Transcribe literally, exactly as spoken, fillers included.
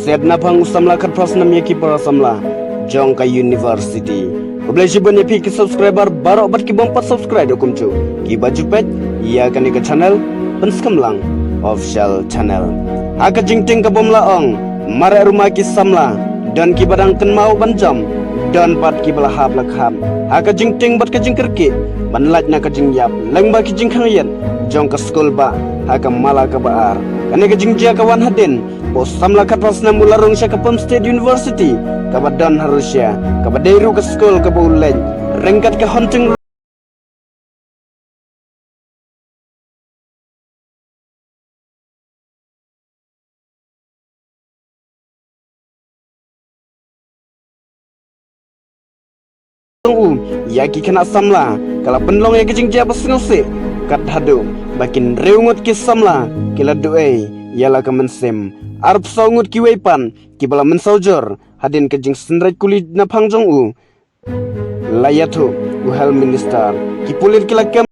Set naphang u samla khatphra snem ïa ki para samla jong ka university. Khublei shibun ïa phi ki subscriber baroh bad ki bym pat subscribe kumjuh kiba ju peit ïa kane ka channel Pynskhem Lang Official Channel. Ha ka jingtieng ka bym la ong mareh ruma ki samla, don kiba dang kynmaw ban jam, don pat kiba la hap la kham ha ka jingtieng bad ka jingkyrkieh ban lait na ka jingïap lyngba ki jingkhang ïit jong ka skul bah ha ka mala kaba ar. Kane ka jingjia ka wan hadien ba u samla khatphra snem u la rung sha ka Pump State University kaba don ha Russia, kaba dei ruh ka skul kaba u leit ryngkat ka Hunting jong u ïa ki khynnah samla ka la pynlong ïa ka jingjia ba sngewsih, kat haduh ba ki hynriew ngut ki samla ki la duh ei ïa la ka mynsiem. Arphew saw ngut kiwei pat kiba la mynsaw jur hadien ka jingsynreit kuli naphang jong u, la ïathuh u Health Minister. Ki pulit ki la kem